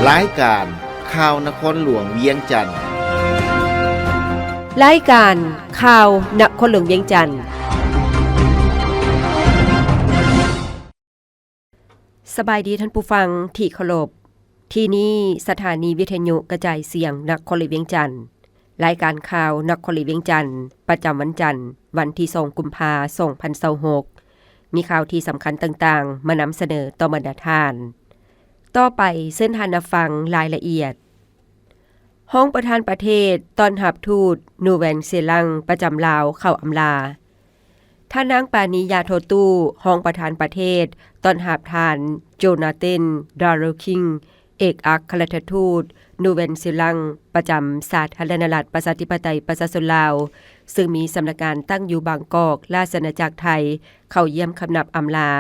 ລາຍການຂ່າວນະຄອນຫຼວງວຽງຈັນ. ລາຍການຂ່າວນະຄອນຫຼວງວຽງຈັນ. ສະບາຍດີທ່ານຜູ້ຟັງທີ່ເຄົາລົບ. ທີ່ນີ້ສະຖານີວິທະຍຸກະຈາຍສຽງນະຄອນຫຼວງວຽງຈັນ. ລາຍການຂ່າວນະຄອນຫຼວງວຽງຈັນ ປະຈຳວັນຈັນ ວັນທີສອງ ກຸມພາ ສອງພັນຊາວຫົກ ມີຂ່າວທີ່ສຳຄັນຕ່າງໆ ມານຳສະເໜີຕໍ່ບັນດາທ່ານ. ຕໍ່ໄປເຊີນທ່ານຮັບຟັງລາຍລະອຽດ. ຮອງປະທານປະເທດຕ້ອນຮັບທູດນູແວນເຊລັງປະຈຳລາວເຂົ້າອຳລາ. ທ່ານນາງ ປານີ ຢາໂທຕູ້ ຮອງປະທານປະເທດ ຕ້ອນຮັບທ່ານ ໂຈນາເຕັນ ດາໂຣຄິງ ເອກອັກຄະລັດຖະທູດນູແວນເຊລັງ ປະຈຳສາທາລະນະລັດປະຊາທິປະໄຕປະຊາຊົນລາວ ຊຶ່ງມີສຳນັກງານຕັ້ງຢູ່ບາງກອກ ລາຊະອານາຈັກໄທ ເຂົ້າຢ້ຽມຄຳນັບອຳລາ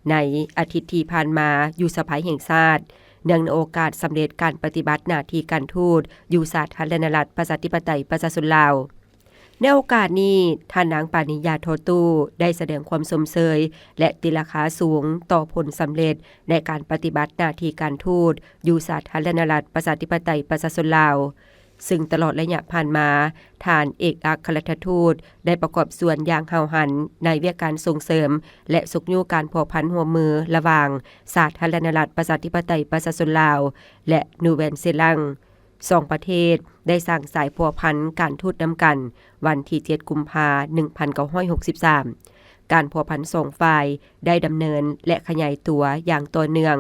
ໃນອາທິດທີ່ຜ່ານມາຢູ່ສະພາແຫ່ງຊາດ ເນື່ອງໃນໂອກາດສຳເລັດການປະຕິບັດໜ້າທີ່ການທູດຢູ່ສາທາລະນະລັດປະຊາທິປະໄຕປະຊາຊົນລາວ. ໃນໂອກາດນີ້, ທ່ານນາງ ປານີ ຢາໂທຕູ້ ໄດ້ສະແດງຄວາມຊົມເຊີຍ ແລະ ຕີລາຄາສູງຕໍ່ຜົນສຳເລັດໃນການປະຕິບັດໜ້າທີ່ການທູດຢູ່ສາທາລະນະລັດປະຊາທິປະໄຕປະຊາຊົນລາວ, ຊຶ່ງຕະຫຼອດໄລຍະຜ່ານມາ, ທ່ານເອກອັກຄະລັດຖະທູດໄດ້ປະກອບສ່ວນຢ່າງຫ້າວຫັນໃນວຽກການສົ່ງເສີມ ແລະ ຊຸກຍູ້ການພົວພັນຮ່ວມມືລະຫວ່າງສາທາລະນະລັດປະຊາທິປະໄຕປະຊາຊົນລາວ ແລະ ນູແວນເຊລັງ. ສອງປະເທດໄດ້ສ້າງສາຍພົວພັນການທູດນຳກັນ ວັນທີເຈັດ ກຸມພາ ໜຶ່ງພັນເກົ້າຮ້ອຍຫົກສິບສາມ. ການພົວພັນສອງຝ່າຍໄດ້ດຳເນີນ ແລະ ຂະຫຍາຍຕົວຢ່າງຕໍ່ເນື່ອງ.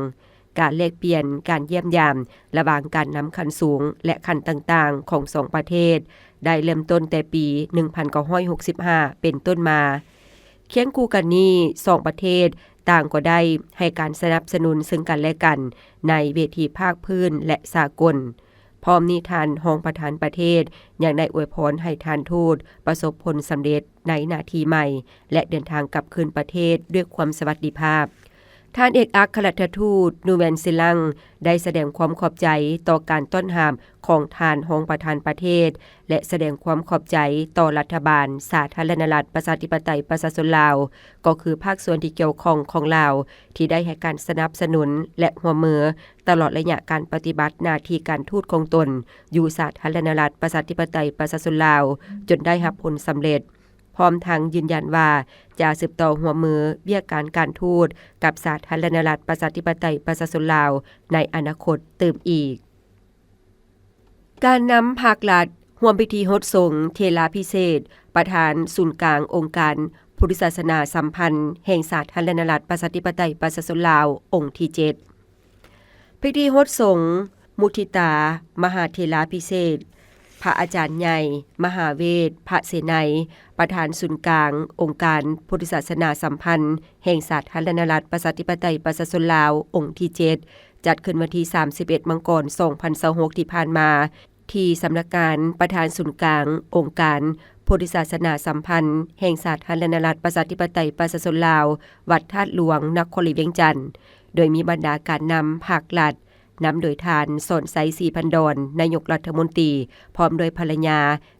ການແລກປ່ຽນ, ການຢ້ຽມຢາມລະຫວ່າງການນຳຂັ້ນສູງ ແລະ ຂັ້ນຕ່າງໆຂອງສອງປະເທດ ໄດ້ເລີ່ມຕົ້ນແຕ່ປີໜຶ່ງພັນເກົ້າຮ້ອຍຫົກສິບຫ້າເປັນຕົ້ນມາ. ຄຽງຄູ່ກັນນີ້, ສອງປະເທດຕ່າງກໍໄດ້ໃຫ້ການສະໜັບສະໜູນເຊິ່ງກັນແລະກັນໃນເວທີພາກພື້ນ ແລະ ສາກົນ. ພ້ອມນີ້, ທ່ານຮອງປະທານປະເທດຍັງໄດ້ອວຍພອນໃຫ້ທ່ານທູດປະສົບຜົນສຳເລັດໃນໜ້າທີ່ໃໝ່ ແລະ ເດີນທາງກັບຄືນປະເທດດ້ວຍຄວາມສະຫວັດດີພາບ. ທ່ານເອກອັກຄະລັດຖະທູດນູແວນເຊລັງ ໄດ້ສະແດງຄວາມຂອບໃຈຕໍ່ການຕ້ອນຮັບຂອງທ່ານຮອງປະທານປະເທດ ແລະ ສະແດງຄວາມຂອບໃຈຕໍ່ລັດຖະບານສາທາລະນະລັດປະຊາທິປະໄຕປະຊາຊົນລາວ, ກໍຄືພາກສ່ວນທີ່ກ່ຽວຂ້ອງຂອງລາວ ທີ່ໄດ້ໃຫ້ການສະໜັບສະໜູນ ແລະ ຮ່ວມມືຕະຫຼອດໄລຍະການປະຕິບັດໜ້າທີ່ການທູດຂອງຕົນຢູ່ສາທາລະນະລັດປະຊາທິປະໄຕປະຊາຊົນລາວ ຈົນໄດ້ຮັບຜົນສຳເລັດ. ພ້ອມທັງຢືນຢັນວ່າຈະສືບຕໍ່ຮ່ວມມືວຽກການການທູດກັບສາທາລະນະລັດປະຊາທິປະໄຕປະຊາຊົນລາວໃນອະນາຄົດຕື່ມອີກ. ການນຳພາກລັດຮ່ວມພິທີຫົດສົງເຖລາພິເສດ ປະທານສູນກາງອົງການພຸດທະສາສະໜາສຳພັນແຫ່ງສາທາລະນະລັດປະຊາທິປະໄຕປະຊາຊົນລາວ ອົງທີເຈັດ. ພິທີຫົດສົງມຸທິຕາມະຫາເຖລາພິເສດ ພະອາຈານໃຫຍ່ ມະຫາເວດ ພະເສໄນ ປະທານສູນກາງອົງການພຸດທະສາສະໜາສຳພັນແຫ່ງສາທາລະນະລັດປະຊາທິປະໄຕປະຊາຊົນລາວ ອົງທີເຈັດ ຈັດຂຶ້ນວັນທີສາມສິບເອັດ ມັງກອນ ສອງພັນຊາວຫົກ ທີ່ຜ່ານມາ ທີ່ສຳນັກງານປະທານສູນກາງອົງການພຸດທະສາສະໜາສຳພັນແຫ່ງສາທາລະນະລັດປະຊາທິປະໄຕປະຊາຊົນລາວ ວັດທາດຫຼວງ ນະຄອນຫຼວງວຽງຈັນ, ໂດຍມີບັນດາການນຳພາກລັດ ນຳໂດຍທ່ານ ສອນໄຊ ສີພັນດອນ ນາຍົກລັດຖະມົນຕີ ພ້ອມດ້ວຍພັນລະຍາ,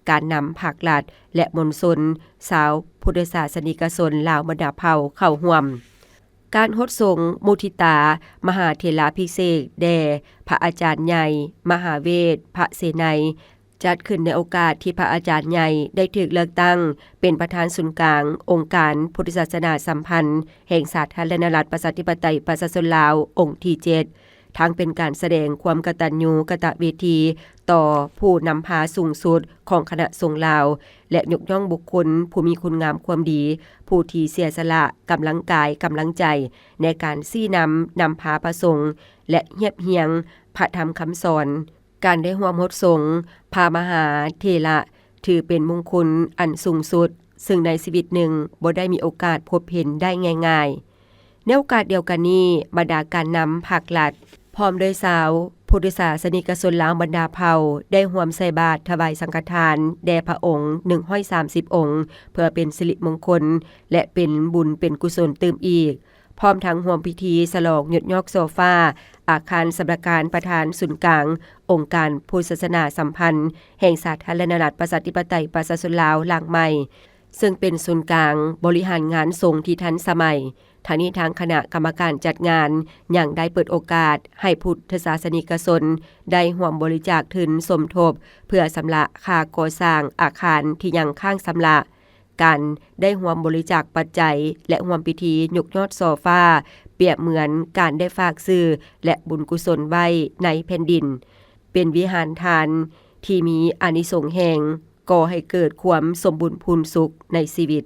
ການນຳພາກລັດ ແລະ ມວນຊົນຊາວພຸດທະສາສະນິກະຊົນລາວບັນດາເຜົ່າເຂົ້າຮ່ວມ. ການຫົດສົງມຸທິຕາມະຫາເຖລາພິເສກແດ່ພະອາຈານໃຫຍ່ ມະຫາເວດ ພະເສໄນ ຈັດຂຶ້ນໃນໂອກາດທີ່ພະອາຈານໃຫຍ່ໄດ້ຖືກເລືອກຕັ້ງເປັນປະທານສູນກາງອົງການພຸດທະສາສະໜາສຳພັນແຫ່ງສາທາລະນະລັດປະຊາທິປະໄຕປະຊາຊົນລາວ ອົງທີເຈັດ ທັງເປັນການສະແດງຄວາມກະຕັນຍູກະຕະເວທີຕໍ່ຜູ້ນຳພາສູງສຸດຂອງຄະນະສົງລາວ ແລະ ຍົກຍ້ອງບຸກຄົນຜູ້ມີຄຸນງາມຄວາມດີ, ຜູ້ທີ່ເສຍສະຫຼະກຳລັງກາຍກຳລັງໃຈໃນການຊີ້ນຳນຳພາພະສົງ ແລະ ຮຽບຮຽງພະທຳຄຳສອນ. ການໄດ້ຮ່ວມຫົດສົງພະມະຫາເຖລະ ຖືເປັນມຸງຄຸນອັນສູງສຸດ, ເຊິ່ງໃນຊີວິດໜຶ່ງບໍ່ໄດ້ມີໂອກາດພົບເຫັນໄດ້ງ່າຍໆ. ໃນໂອກາດດຽວກັນນີ້, ບັນດາການນຳພາກລັດ ພ້ອມດ້ວຍຊາວພຸດທະສາສະນິກະຊົນລາວບັນດາເຜົ່າ ໄດ້ຮ່ວມໃສ່ບາດຖວາຍສັງຄະທານແດ່ພະອົງ ໜຶ່ງຮ້ອຍສາມສິບອົງ ເພື່ອເປັນສິລິມົງຄົນ ແລະ ເປັນບຸນເປັນກຸສົນຕື່ມອີກ. ພ້ອມທັງຮ່ວມພິທີສະຫຼອງຍົກຍ້ອງໂຊຟາອາຄານສຳນັກງານປະທານສູນກາງອົງການພຸດທະສາສະໜາສຳພັນແຫ່ງສາທາລະນະລັດປະຊາທິປະໄຕປະຊາຊົນລາວຫຼັງໃໝ່, ເຊິ່ງເປັນສູນກາງບໍລິຫານງານສົງທີ່ທັນສະໄໝ, ທັງນີ້ທາງຄະນະກຳມະການຈັດງານຍັງໄດ້ເປີດໂອກາດໃຫ້ພຸດທະສາສະນິກະຊົນໄດ້ຮ່ວມບໍລິຈາກທຶນສົມທົບ ເພື່ອຊຳລະຄ່າກໍ່ສ້າງອາຄານທີ່ຍັງຄ້າງຊຳລະ. ການໄດ້ຮ່ວມບໍລິຈາກປັດໄຈ ແລະ ຮ່ວມພິທີຍົກຍອດສໍຟ້າ ປຽບເໝືອນການໄດ້ຝາກຊື່ ແລະ ບຸນກຸສົນໄວ້ໃນແຜ່ນດິນ, ເປັນວິຫານທານທີ່ມີອານິສົງແຮງ, ກໍ່ໃຫ້ເກີດຄວາມສົມບູນພູນສຸກໃນຊີວິດ.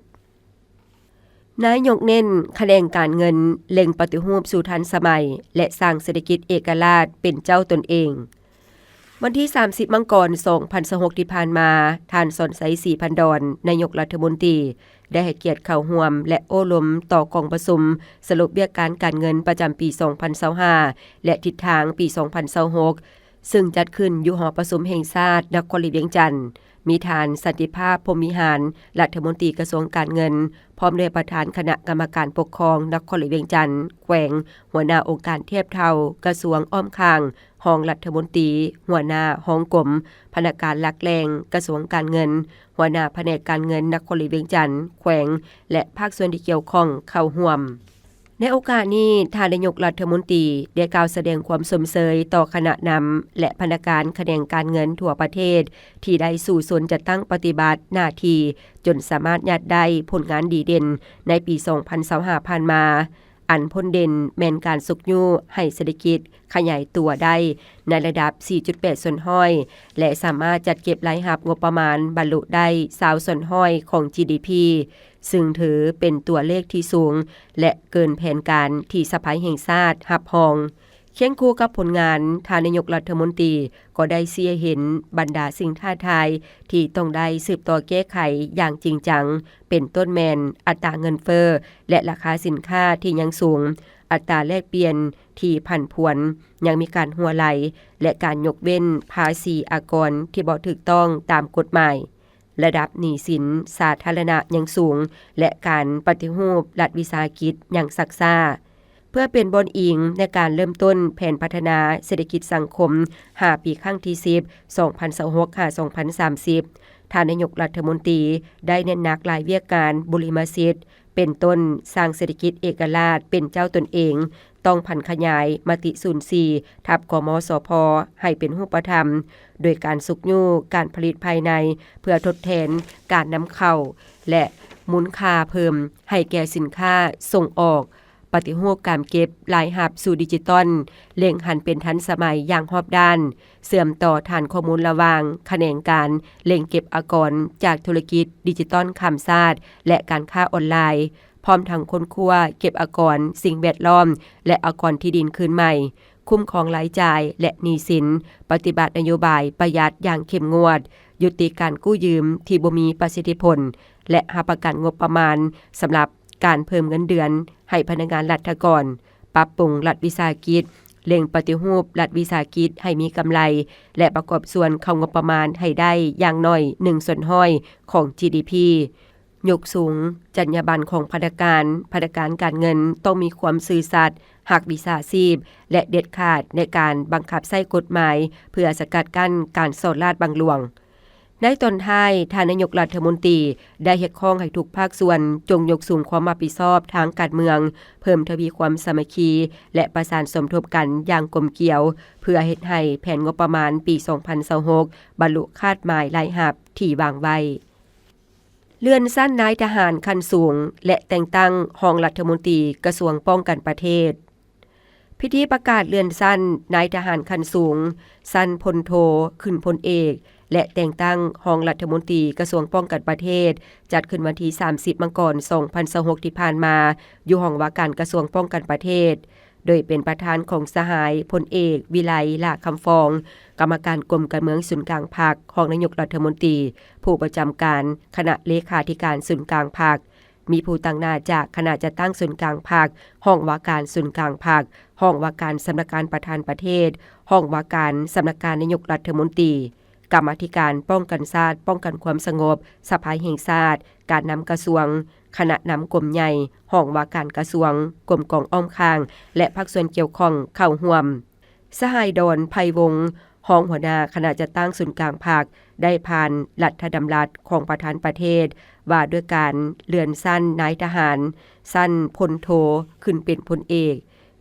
ນາຍົກເນັ້ນຂະແໜງການເງິນ ເລັ່ງປະຕິຮູບສູ່ທັນສະໄໝ ແລະ ສ້າງເສດຖະກິດເອກະລາດເປັນເຈົ້າຕົນເອງ. ວັນທີສາມສິບ ມັງກອນ ສອງພັນຊາວຫົກ ທີ່ຜ່ານມາ, ທ່ານ ສອນໄຊ ສີພັນດອນ ນາຍົກລັດຖະມົນຕີ ໄດ້ໃຫ້ກຽດເຂົ້າຮ່ວມ ແລະ ໂອ້ລົມຕໍ່ກອງປະຊຸມສະຫຼຸບວຽກການການເງິນປະຈຳປີ ສອງພັນຊາວຫ້າ ແລະ ທິດທາງປີ ສອງພັນຊາວຫົກ ຊຶ່ງຈັດຂຶ້ນຢູ່ຫໍປະຊຸມແຫ່ງຊາດນະຄອນຫຼວງວຽງຈັນ. ມີທ່ານ ສັນຕິພາບ ພົມວິຫານ ລັດຖະມົນຕີກະຊວງການເງິນ, ພ້ອມດ້ວຍປະທານຄະນະກຳມະການປົກຄອງນະຄອນຫຼວງວຽງຈັນ, ແຂວງ, ຫົວໜ້າອົງການທຽບເທົ່າກະຊວງອ້ອມຂ້າງ, ຮອງລັດຖະມົນຕີ, ຫົວໜ້າຫ້ອງກົມ, ພະນັກງານຫຼັກແຫຼ່ງກະຊວງການເງິນ, ຫົວໜ້າພະແນກການເງິນນະຄອນຫຼວງວຽງຈັນ, ແຂວງ ແລະ ພາກສ່ວນທີ່ກ່ຽວຂ້ອງເຂົ້າຮ່ວມ. ໃນໂອກາດນີ້, ທ່ານນາຍົກລັດຖະມົນຕີໄດ້ກ່າວສະແດງຄວາມຊົມເຊີຍຕໍ່ຄະນະນຳ ແລະ ພະນັກງານຂະແໜງການເງິນທົ່ວປະເທດ ທີ່ໄດ້ສູ້ຊົນຈັດຕັ້ງປະຕິບັດໜ້າທີ່ ຈົນສາມາດຍາດໄດ້ຜົນງານດີເດັ່ນໃນປີ ສອງພັນຊາວຫ້າ ຜ່ານມາ, ອັນພົ້ນເດັ່ນແມ່ນການຊຸກຍູ້ໃຫ້ເສດຖະກິດຂະຫຍາຍຕົວໄດ້ໃນລະດັບ ສີ່ຈຸດແປດສ່ວນຮ້ອຍ ແລະ ສາມາດຈັດເກັບລາຍຮັບງົບປະມານບັນລຸໄດ້ ຊາວສ່ວນຮ້ອຍຂອງ ຈີດີພີ ຊຶ່ງຖືເປັນຕົວເລກທີ່ສູງ ແລະ ເກີນແຜນການທີ່ສະພາແຫ່ງຊາດຮັບຮອງ. ຄຽງຄູ່ກັບຜົນງານ, ທ່ານນາຍົກລັດຖະມົນຕີກໍໄດ້ຊີ້ໃຫ້ເຫັນບັນດາສິ່ງທ້າທາຍທີ່ຕ້ອງໄດ້ສືບຕໍ່ແກ້ໄຂຢ່າງຈິງຈັງ, ເປັນຕົ້ນແມ່ນອັດຕາເງິນເຟີ້ ແລະ ລາຄາສິນຄ້າທີ່ຍັງສູງ, ອັດຕາແລກປ່ຽນທີ່ຜັນຜວນ, ຍັງມີການຮົ່ວໄຫຼ ແລະ ການຍົກເວັ້ນພາສີອາກອນທີ່ບໍ່ຖືກຕ້ອງຕາມກົດໝາຍ. ລະດັບໜີ້ສິນສາທາລະນະຍັງສູງ ແລະ ການປະຕິຮູບລັດວິສາຫະກິດຍັງຊັກຊ້າ. ເພື່ອເປັນບ່ອນອີງໃນການເລີ່ມຕົ້ນແຜນພັດທະນາເສດຖະກິດສັງຄົມ ຫ້າປີ ຄັ້ງທີສິບ ສອງພັນຊາວຫົກ ຫາ ສອງພັນສາມສິບ, ທ່ານນາຍົກລັດຖະມົນຕີໄດ້ເນັ້ນໜັກຫຼາຍວຽກງານບຸລິມະສິດ, ເປັນຕົ້ນ ສ້າງເສດຖະກິດເອກະລາດເປັນເຈົ້າຕົນເອງ, ຕ້ອງຜັນຂະຫຍາຍມະຕິສູນສີ່ ທັບ ກມສພ ໃຫ້ເປັນຮູບປະທຳ, ໂດຍການຊຸກຍູ້ການຜະລິດພາຍໃນ ເພື່ອທົດແທນການນຳເຂົ້າ ແລະ ມູນຄ່າເພີ່ມໃຫ້ແກ່ສິນຄ້າສົ່ງອອກ, ປະຕິຮູບການເກັບລາຍຮັບສູ່ດິຈິຕອນ, ເລັ່ງຫັນເປັນທັນສະໄໝຢ່າງຮອບດ້ານ, ເຊື່ອມຕໍ່ຖານຂໍ້ມູນລະຫວ່າງຂະແໜງການເລັ່ງເກັບອາກອນຈາກທຸລະກິດດິຈິຕອນຂ້າມຊາດ ແລະ ການຄ້າອອນລາຍ, ພ້ອມທັງຄົ້ນຄວ້າເກັບອາກອນສິ່ງແວດລ້ອມ ແລະ ອາກອນທີ່ດິນຄືນໃໝ່, ຄຸ້ມຄອງລາຍຈ່າຍ ແລະ ໜີ້ສິນ, ປະຕິບັດນະໂຍບາຍປະຢັດຢ່າງເຂັ້ມງວດ, ຍຸຕິການກູ້ຢືມທີ່ບໍ່ມີປະສິດທິຜົນ ແລະ ຮັບປະກັນງົບປະມານສຳລັບການເພີ່ມເງິນເດືອນໃຫ້ພະນັກງານລັດຖະກອນ, ປັບປຸງລັດວິສາຫະກິດ, ເລັ່ງປະຕິຮູບລັດວິສາຫະກິດໃຫ້ມີກຳໄລ ແລະ ປະກອບສ່ວນເຂົ້າງົບປະມານໃຫ້ໄດ້ຢ່າງໜ້ອຍໜຶ່ງສ່ວນຮ້ອຍຂອງ ຈີດີພີ. ຍົກສູງຈັນຍາບັນຂອງພະນັກງານ, ພະນັກງານການເງິນຕ້ອງມີຄວາມຊື່ສັດ, ຮັກວິຊາຊີບ ແລະ ເດັດຂາດໃນການບັງຄັບໃຊ້ກົດໝາຍ ເພື່ອສະກັດກັ້ນການສໍ້ລາດບັງຫຼວງ. ໃນຕອນທ້າຍ, ທ່ານນາຍົກລັດຖະມົນຕີໄດ້ຮຽກຮ້ອງໃຫ້ທຸກພາກສ່ວນຈົ່ງຍົກສູງຄວາມຮັບຜິດຊອບທາງການເມືອງ, ເພີ່ມທະວີຄວາມສາມັກຄີ ແລະ ປະສານສົມທົບກັນຢ່າງກົມກຽວ, ເພື່ອເຮັດໃຫ້ແຜນງົບປະມານປີສອງພັນຊາວຫົກ ບັນລຸຄາດໝາຍລາຍຮັບທີ່ວາງໄວ້. ເລື່ອນຊັ້ນນາຍທະຫານຂັ້ນສູງ ແລະ ແຕ່ງຕັ້ງຮອງລັດຖະມົນຕີກະຊວງປ້ອງກັນປະເທດ. ພິທີປະກາດເລື່ອນຊັ້ນນາຍທະຫານຂັ້ນສູງ, ຊັ້ນພົນໂທ ຂຶ້ນພົນເອກ ແລະ ແຕ່ງຕັ້ງຮອງລັດຖະມົນຕີກະຊວງປ້ອງກັນປະເທດ ຈັດຂຶ້ນວັນທີສາມສິບ ມັງກອນ ສອງພັນຊາວຫົກ ທີ່ຜ່ານມາ, ຢູ່ຫ້ອງວ່າການກະຊວງປ້ອງກັນປະເທດ. ໂດຍເປັນປະທານຂອງສະຫາຍພົນເອກ ວິໄລ ຫຼ້າຄຳຟອງ, ກຳມະການກົມການເມືອງສູນກາງພັກ, ຮອງນາຍົກລັດຖະມົນຕີ, ຜູ້ປະຈຳການຄະນະເລຂາທິການສູນກາງພັກ, ມີຜູ້ຕາງໜ້າຈາກຄະນະຈັດຕັ້ງສູນກາງພັກ, ຫ້ອງວ່າການສູນກາງພັກ, ຫ້ອງວ່າການສຳນັກງານປະທານປະເທດ, ຫ້ອງວ່າການສຳນັກງານນາຍົກລັດຖະມົນຕີ. ກຳມາທິການປ້ອງກັນຊາດ, ປ້ອງກັນຄວາມສະຫງົບ, ສະພາແຫ່ງຊາດ, ການນຳກະຊວງ, ຄະນະນຳກົມໃຫຍ່, ຫ້ອງວ່າການກະຊວງ, ກົມກອງອ້ອມຂ້າງ ແລະ ພາກສ່ວນກ່ຽວຂ້ອງເຂົ້າຮ່ວມ. ສະຫາຍ ດອນ ໄພວົງ, ຮອງຫົວໜ້າຄະນະຈັດຕັ້ງສູນກາງພັກ ໄດ້ຜ່ານລັດຖະດຳລັດຂອງປະທານປະເທດ ວ່າດ້ວຍການເລື່ອນຊັ້ນນາຍທະຫານ ຊັ້ນພົນໂທ ຂຶ້ນເປັນພົນເອກ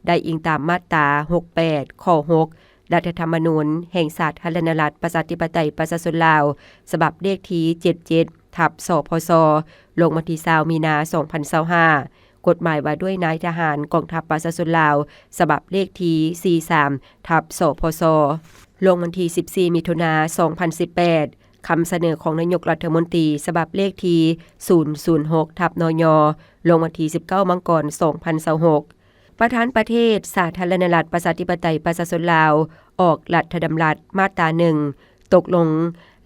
ໄດ້ອີງຕາມມາດຕາ ຫົກແປດ ຂໍ້ ຫົກ ລັດຖະທຳມະນູນແຫ່ງສາທາລະນະລັດ ປະຊາທິປະໄຕ ປະຊາຊົນລາວ ສະບັບເລກທີ ເຈັດເຈັດ ທັບ ສພຊ ລົງວັນທີ ຊາວ ມີນາ ສອງພັນຊາວຫ້າ, ກົດໝາຍວ່າດ້ວຍນາຍທະຫານກອງທັບປະຊາຊົນລາວ ສະບັບເລກທີ ສີ່ສາມ ທັບ ສພຊ ລົງວັນທີ ສິບສີ່ ມິຖຸນາ ສອງພັນສິບແປດ, ຄຳສະເໜີຂອງນາຍົກລັດຖະມົນຕີ ສະບັບເລກທີ ສູນສູນຫົກ ທັບ ນຍ ລົງວັນທີ ສິບເກົ້າ ມັງກອນ ສອງພັນຊາວຫົກ. ປະທານປະເທດສາທາລະນະລັດ ປະຊາທິປະໄຕ ປະຊາຊົນລາວ ອອກລັດຖະດຳລັດມາດຕາ ໜຶ່ງ ຕົກລົງ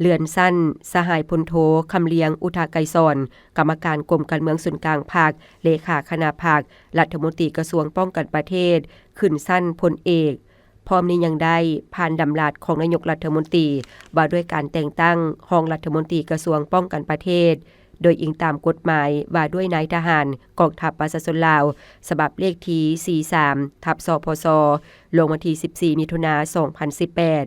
ເລື່ອນຊັ້ນສະຫາຍພົນໂທ ຄຳລຽງ ອຸທາໄກສອນ ກຳມະການກົມການເມືອງສູນກາງພັກ, ເລຂາຄະນະພັກ, ລັດຖະມົນຕີກະຊວງປ້ອງກັນປະເທດ ຂຶ້ນຊັ້ນພົນເອກ. ພ້ອມນີ້ຍັງໄດ້ຜ່ານດຳລັດຂອງນາຍົກລັດຖະມົນຕີ ວ່າດ້ວຍການແຕ່ງຕັ້ງຮອງລັດຖະມົນຕີກະຊວງປ້ອງກັນປະເທດ ໂດຍອີງຕາມກົດໝາຍວ່າດ້ວຍນາຍທະຫານກອງທັບປະຊາຊົນລາວ ສະບັບເລກທີ ສີ່ສາມ ທັບ ສພຊ ລົງວັນທີ ສິບສີ່ ມິຖຸນາ ສອງພັນສິບແປດ.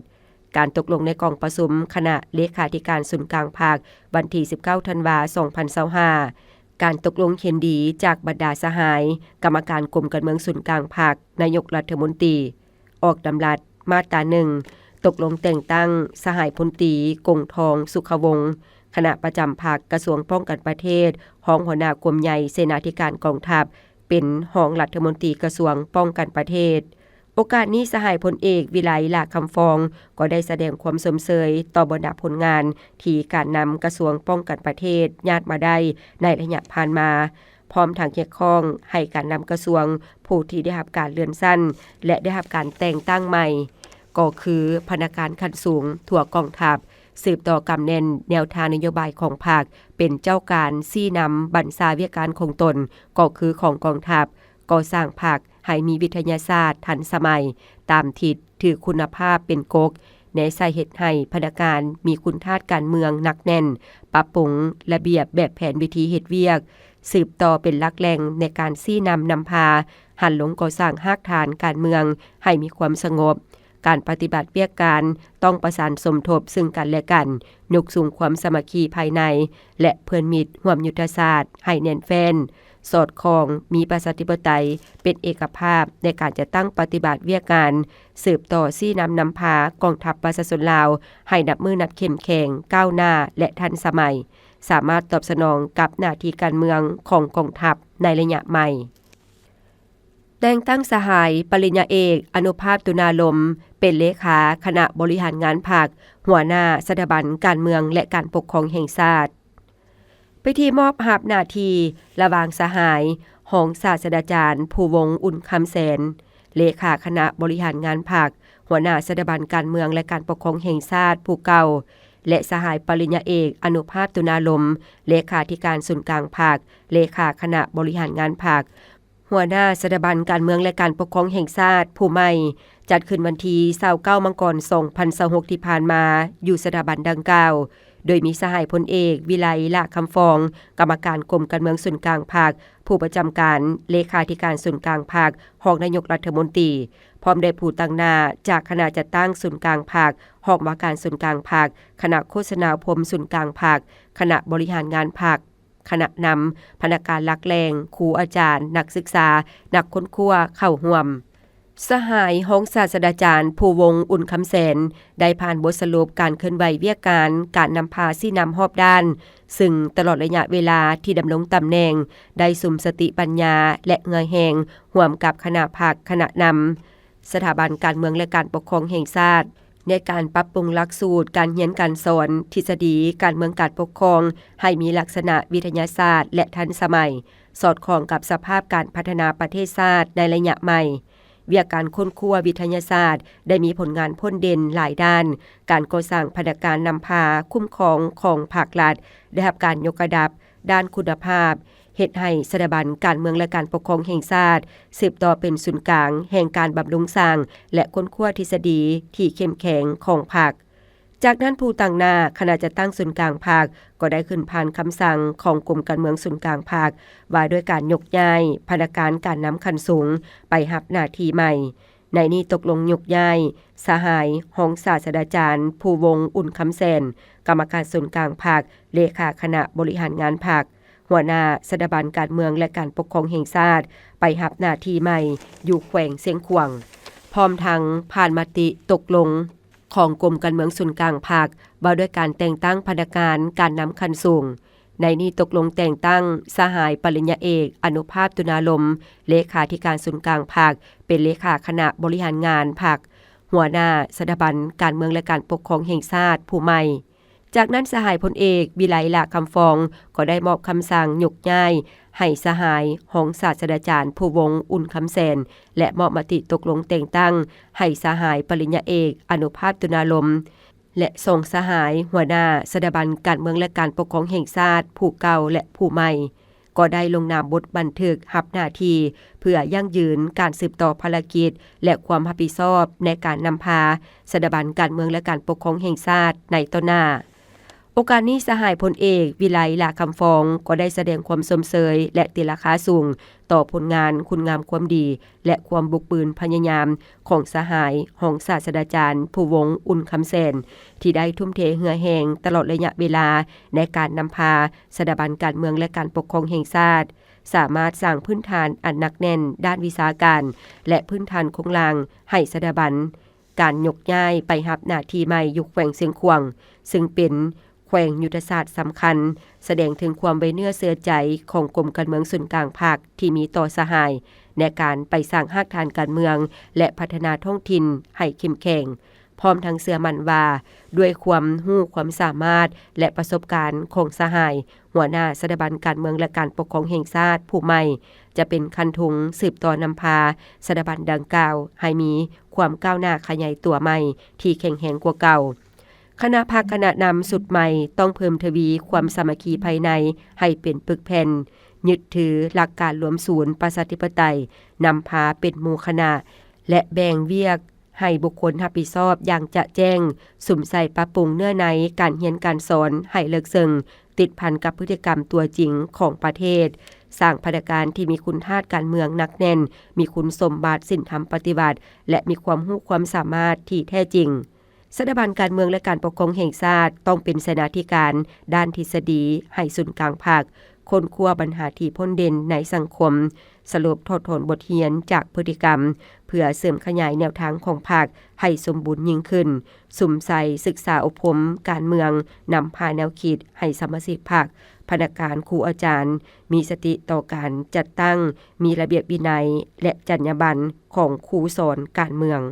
ການຕົກລົງໃນກອງປະຊຸມຄະນະເລຂາທິການສູນກາງພັກ ວັນທີ ສິບເກົ້າ ທັນວາ ສອງພັນຊາວຫ້າ, ການຕົກລົງເຫັນດີຈາກບັນດາສະຫາຍກຳມະການກົມການເມືອງສູນກາງພັກ, ນາຍົກລັດຖະມົນຕີ ອອກດຳລັດມາດຕາ ໜຶ່ງ ຕົກລົງແຕ່ງຕັ້ງສະຫາຍພົນຕີ ກົງທອງ ສຸຂະວົງ ຄະນະປະຈຳພັກ ກະຊວງປ້ອງກັນປະເທດ, ຮອງຫົວໜ້າກົມໃຫຍ່ເສນາທິການກອງທັບ ເປັນຮອງລັດຖະມົນຕີກະຊວງປ້ອງກັນປະເທດ. ໂອກາດນີ້ ສະຫາຍພົນເອກ ວິໄລ ຫຼ້າຄຳຟອງ ກໍໄດ້ສະແດງຄວາມຊົມເຊີຍຕໍ່ບັນດາຜົນງານທີ່ການນຳກະຊວງປ້ອງກັນປະເທດຍາດມາໄດ້ໃນໄລຍະຜ່ານມາ, ພ້ອມທັງຮຽກຮ້ອງໃຫ້ການນຳກະຊວງຜູ້ທີ່ໄດ້ຮັບການເລື່ອນຊັ້ນ ແລະ ໄດ້ຮັບການແຕ່ງຕັ້ງໃໝ່ ກໍຄືພະນັກງານຂັ້ນສູງທົ່ວກອງທັບ ສືບຕໍ່ກຳແໜ້ນແນວທາງນະໂຍບາຍຂອງພັກ, ເປັນເຈົ້າການຊີ້ນຳບັນຊາວຽກງານຂອງຕົນ ກໍຄືຂອງກອງທັບ, ກໍ່ສ້າງພັກໃຫ້ມີວິທະຍາສາດທັນສະໄໝ, ຕາມທິດຖືຄຸນນະພາບເປັນກົກ, ແນໃສ່ເຮັດໃຫ້ພະນັກງານມີຄຸນທາດການເມືອງໜັກແໜ້ນ, ປັບປຸງລະບຽບແບບແຜນວິທີເຮັດວຽກ, ສືບຕໍ່ເປັນຫຼັກແຫຼ່ງໃນການຊີ້ນຳນຳພາ, ຫັນລົງກໍ່ສ້າງຮາກຖານການເມືອງໃຫ້ມີຄວາມສະຫງົບ. ການປະຕິບັດວຽກການຕ້ອງປະສານສົມທົບເຊິ່ງກັນແລະກັນ, ຍົກສູງຄວາມສາມັກຄີພາຍໃນ ແລະ ເພື່ອນມິດຮ່ວມຍຸດທະສາດໃຫ້ແໜ້ນແຟ້ນ, ສອດຄ່ອງ, ມີປະຊາທິປະໄຕເປັນເອກະພາບໃນການຈັດຕັ້ງປະຕິບັດວຽກງານ, ສືບຕໍ່ຊີ້ນຳນຳພາກອງທັບປະຊາຊົນລາວໃຫ້ນັບມື້ນັບເຂັ້ມແຂງ, ກ້າວໜ້າ ແລະ ທັນສະໄໝ, ສາມາດຕອບສະໜອງກັບໜ້າທີ່ການເມືອງຂອງກອງທັບໃນໄລຍະໃໝ່. ແຕ່ງຕັ້ງສະຫາຍປະລິນຍາເອກ ອະນຸພາບ ຕຸນາລົມ ເປັນເລຂາຄະນະບໍລິຫານງານພັກ, ຫົວໜ້າສະຖາບັນການເມືອງ ແລະ ການປົກຄອງແຫ່ງຊາດ. ພິທີມອບຮັບໜ້າທີ່ລະຫວ່າງສະຫາຍຮອງສາດສະດາຈານ ພູວົງ ອຸ່ນຄຳແສນ ເລຂາຄະນະບໍລິຫານງານພັກ, ຫົວໜ້າສະຖາບັນການເມືອງ ແລະ ການປົກຄອງແຫ່ງຊາດຜູ້ເກົ່າ ແລະ ສະຫາຍປະລິນຍາເອກ ອະນຸພາບ ຕຸນາລົມ ເລຂາທິການສູນກາງພັກ, ເລຂາຄະນະບໍລິຫານງານພັກ, ຫົວໜ້າສະຖາບັນການເມືອງ ແລະ ການປົກຄອງແຫ່ງຊາດຜູ້ໃໝ່, ຈັດຂຶ້ນວັນທີ ຊາວເກົ້າ ມັງກອນ ສອງພັນຊາວຫົກ ທີ່ຜ່ານມາ ຢູ່ສະຖາບັນດັ່ງກ່າວ, ໂດຍມີສະຫາຍພົນເອກ ວິໄລ ຫຼ້າຄຳຟອງ ກຳມະການກົມການເມືອງສູນກາງພັກ, ຜູ້ປະຈຳການເລຂາທິການສູນກາງພັກ, ຮອງນາຍົກລັດຖະມົນຕີ, ພ້ອມດ້ວຍຜູ້ຕາງໜ້າຈາກຄະນະຈັດຕັ້ງສູນກາງພັກ, ຫ້ອງວ່າການສູນກາງພັກ, ຄະນະໂຄສະນາອົບຮົມສູນກາງພັກ, ຄະນະບໍລິຫານງານພັກ, ຄະນະນຳ, ພະນັກງານຫຼັກແຫຼ່ງ, ຄູອາຈານ, ນັກສຶກສາ, ນັກຄົ້ນຄວ້າເຂົ້າຮ່ວມ. ສະຫາຍຮອງສາດສະດາຈານ ພູວົງ ອຸ່ນຄຳແສນ ໄດ້ຜ່ານບົດສະຫຼຸບການເຄື່ອນໄຫວວຽກການ ການນຳພາຊີ້ນຳຮອບດ້ານ, ຊຶ່ງຕະຫຼອດໄລຍະເວລາທີ່ດຳລົງຕຳແໜ່ງ ໄດ້ສຸມສະຕິປັນຍາ ແລະ ເຫື່ອແຮງ ຮ່ວມກັບຄະນະພັກ, ຄະນະນຳ, ສະຖາບັນການເມືອງ ແລະ ການປົກຄອງແຫ່ງຊາດ ໃນການປັບປຸງຫຼັກສູດການຮຽນການສອນ, ທິດສະດີການເມືອງການປົກຄອງ ໃຫ້ມີລັກສະນະວິທະຍາສາດ ແລະ ທັນສະໄໝ, ສອດຄ່ອງກັບສະພາບການພັດທະນາປະເທດຊາດໃນໄລຍະໃໝ່. ວຽກການຄົ້ນຄວ້າວິທະຍາສາດໄດ້ມີຜົນງານພົ້ນເດັ່ນຫຼາຍດ້ານ, ການກໍ່ສ້າງພະນັກງານນຳພາຄຸ້ມຄອງຂອງພາກລັດ ໄດ້ຮັບການຍົກລະດັບ ດ້ານຄຸນນະພາບ, ເຮັດໃຫ້ສະຖາບັນການເມືອງ ແລະ ການປົກຄອງແຫ່ງຊາດ ສືບຕໍ່ເປັນສູນກາງແຫ່ງການບຳລຸງສ້າງ ແລະ ຄົ້ນຄວ້າທິດສະດີທີ່ເຂັ້ມແຂງຂອງພັກ. ຈາກນັ້ນ, ຜູ້ຕາງໜ້າຄະນະຈັດຕັ້ງສູນກາງພັກ ກໍໄດ້ຂຶ້ນຜ່ານຄຳສັ່ງຂອງກົມການເມືອງສູນກາງພັກ ວ່າດ້ວຍການຍົກຍ້າຍພະນັກງານການນຳຂັ້ນສູງໄປຮັບໜ້າທີ່ໃໝ່. ໃນນີ້ຕົກລົງຍົກຍ້າຍສະຫາຍຮອງສາດສະດາຈານ ພູວົງ ອຸ່ນຄຳແສນ ກຳມະການສູນກາງພັກ, ເລຂາຄະນະບໍລິຫານງານພັກ, ຫົວໜ້າສະຖາບັນການເມືອງ ແລະ ການປົກຄອງແຫ່ງຊາດ ໄປຮັບໜ້າທີ່ໃໝ່ຢູ່ແຂວງຊຽງຂວາງ, ພ້ອມທັງຜ່ານມະຕິຕົກລົງຂອງກົມການເມືອງສູນກາງພັກ ວ່າດ້ວຍການແຕ່ງຕັ້ງພະນັກງານການນຳຂັ້ນສູງ. ໃນນີ້ຕົກລົງແຕ່ງຕັ້ງສະຫາຍປະລິນຍາເອກ ອະນຸພາບ ຕຸນາລົມ ເລຂາທິການສູນກາງພັກ ເປັນເລຂາຄະນະບໍລິຫານງານພັກ, ຫົວໜ້າສະຖາບັນການເມືອງ ແລະ ການປົກຄອງແຫ່ງຊາດຜູ້ໃໝ່. ຈາກນັ້ນສະຫາຍພົນເອກ ວິໄລ ຫຼ້າຄຳຟອງ ກໍໄດ້ມອບຄຳສັ່ງຍົກຍ້າຍໃຫ້ສະຫາຍຮອງສາດສະດາຈານ ພູວົງ ອຸ່ນຄຳແສນ ແລະ ມອບມະຕິຕົກລົງແຕ່ງຕັ້ງໃຫ້ສະຫາຍປະລິນຍາເອກ ອະນຸພາບ ຕຸນາລົມ ແລະ ສົ່ງສະຫາຍຫົວໜ້າສະຖາບັນການເມືອງ ແລະ ການປົກຄອງແຫ່ງຊາດຜູ້ເກົ່າ ແລະ ຜູ້ໃໝ່ ກໍໄດ້ລົງນາມບົດບັນທຶກຮັບໜ້າທີ່ ເພື່ອຢັ້ງຢືນການສືບຕໍ່ພາລະກິດ ແລະ ຄວາມຮັບຜິດຊອບໃນການນຳພາສະຖາບັນການເມືອງ ແລະ ການປົກຄອງແຫ່ງຊາດໃນຕໍ່ໜ້າ. ໂອກາດນີ້ ສະຫາຍພົນເອກ ວິໄລ ຫຼ້າຄຳຟອງ ກໍໄດ້ສະແດງຄວາມຊົມເຊີຍ ແລະ ຕີລາຄາສູງຕໍ່ຜົນງານຄຸນງາມຄວາມດີ ແລະ ຄວາມບຸກບືນພະຍາຍາມຂອງສະຫາຍຮອງສາດສະດາຈານ ພູວົງ ອຸ່ນຄຳແສນ ທີ່ໄດ້ທຸ່ມເທເຫື່ອແຮງຕະຫຼອດໄລຍະເວລາໃນການນຳພາສະຖາບັນການເມືອງ ແລະ ການປົກຄອງແຫ່ງຊາດ, ສາມາດສ້າງພື້ນຖານອັນໜັກແໜ້ນດ້ານວິຊາການ ແລະ ພື້ນຖານໂຄງລ່າງໃຫ້ສະຖາບັນ ການຍົກຍ້າຍໄປຮັບໜ້າທີ່ໃໝ່ຢູ່ແຂວງຊຽງຂວາງ, ຊຶ່ງເປັນແຂວງຍຸດທະສາດສຳຄັນ, ສະແດງເຖິງຄວາມໄວ້ເນື້ອເຊື່ອໃຈຂອງກົມການເມືອງສູນກາງພັກທີ່ມີຕໍ່ສະຫາຍ ໃນການໄປສ້າງຮາກຖານການເມືອງ ແລະ ພັດທະນາທ້ອງຖິ່ນໃຫ້ເຂັ້ມແຂງ, ພ້ອມທັງເຊື່ອໝັ້ນວ່າ ດ້ວຍຄວາມຮູ້ຄວາມສາມາດ ແລະ ປະສົບການຂອງສະຫາຍ ຫົວໜ້າສະຖາບັນການເມືອງ ແລະ ການປົກຄອງແຫ່ງຊາດຜູ້ໃໝ່ ຈະເປັນຄັນທຸງສືບຕໍ່ນຳພາສະຖາບັນດັ່ງກ່າວໃຫ້ມີຄວາມກ້າວໜ້າຂະຫຍາຍຕົວໃໝ່ທີ່ແຂງແຮງກວ່າເກົ່າ. ຄະນະພັກຄະນະນຳຊຸດໃໝ່ຕ້ອງເພີ່ມທະວີຄວາມສາມັກຄີພາຍໃນໃຫ້ເປັນປຶກແຜ່ນ, ຍຶດຖືຫຼັກການລວມສູນປະຊາທິປະໄຕນຳພາເປັນໝູ່ຄະນະ ແລະ ແບ່ງວຽກ ໃຫ້ບຸກຄົນຮັບຜິດຊອບຢ່າງຈະແຈ້ງ, ສຸມໃສ່ປັບປຸງເນື້ອໃນການຮຽນການສອນໃຫ້ເລິກເຊິ່ງ, ຕິດພັນກັບພຶດຕິກຳຕົວຈິງຂອງປະເທດ, ສ້າງພະນັກງານທີ່ມີຄຸນທາດການເມືອງໜັກແໜ້ນ, ມີຄຸນສົມບັດສິນທຳປະຕິວັດ ແລະ ມີຄວາມຮູ້ຄວາມສາມາດທີ່ແທ້ຈິງ. ສະຖາບັນການເມືອງ ແລະ ການປົກຄອງແຫ່ງຊາດ ຕ້ອງເປັນເສນາທິການດ້ານທິດສະດີໃຫ້ສູນກາງພັກ, ຄົ້ນຄວ້າບັນຫາທີ່ພົ້ນເດັ່ນໃນສັງຄົມ, ສະຫຼຸບຖອດຖອນບົດຮຽນຈາກພຶດຕິກຳ ເພື່ອເສີມຂະຫຍາຍແນວທາງຂອງພັກໃຫ້ສົມບູນຍິ່ງຂຶ້ນ, ສຸມໃສ່ສຶກສາອົບຮົມການເມືອງ, ນຳພາແນວຄິດໃຫ້ສະມາຊິກພັກ, ພະນັກງານ, ຄູອາຈານ ມີສະຕິຕໍ່ການຈັດຕັ້ງ, ມີລະບຽບວິໄນ ແລະ ຈັນຍາບັນຂອງຄູສອນການເມືອງ.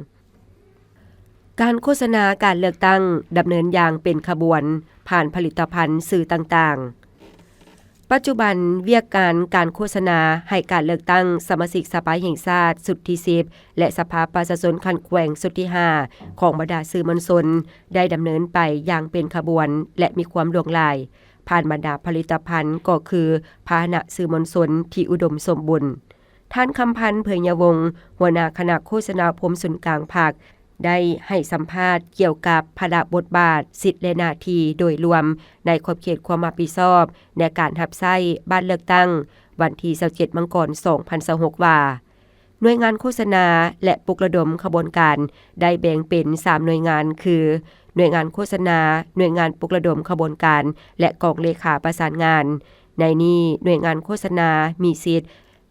ການໂຄສະນາການເລືອກຕັ້ງດຳເນີນຢ່າງເປັນຂະບວນ ຜ່ານຜະລິດຕະພັນສື່ຕ່າງໆ. ປັດຈຸບັນ, ວຽກງານການໂຄສະນາໃຫ້ການເລືອກຕັ້ງສະມາຊິກສະພາແຫ່ງຊາດຊຸດທີສິບ ແລະ ສະພາປະຊາຊົນຂັ້ນແຂວງຊຸດທີຫ້າ ຂອງບັນດາສື່ມວນຊົນ ໄດ້ດຳເນີນໄປຢ່າງເປັນຂະບວນ ແລະ ມີຄວາມຫຼວງຫຼາຍ ຜ່ານບັນດາຜະລິດຕະພັນ ກໍຄືພາຫະນະສື່ມວນຊົນທີ່ອຸດົມສົມບູນ. ທ່ານ ຄຳພັນ ເຜີຍຍະວົງ ຫົວໜ້າຄະນະໂຄສະນາອົບຮົມສູນກາງພັກ ໄດ້ໃຫ້ສຳພາດກ່ຽວກັບພາລະບົດບາດ, ສິດ ແລະ ໜ້າທີ່ໂດຍລວມໃນຂອບເຂດຄວາມຮັບຜິດຊອບໃນການຮັບໃຊ້ບັດເລືອກຕັ້ງ ວັນທີຊາວເຈັດ ມັງກອນ ສອງພັນຊາວຫົກ ວ່າ ໜ່ວຍງານໂຄສະນາ ແລະ ປຸກລະດົມຂະບວນການ ໄດ້ແບ່ງເປັນສາມໜ່ວຍງານ ຄື ໜ່ວຍງານໂຄສະນາ, ໜ່ວຍງານປຸກລະດົມຂະບວນການ ແລະ ກອງເລຂາປະສານງານ. ໃນນີ້, ໜ່ວຍງານໂຄສະນາມີສິດ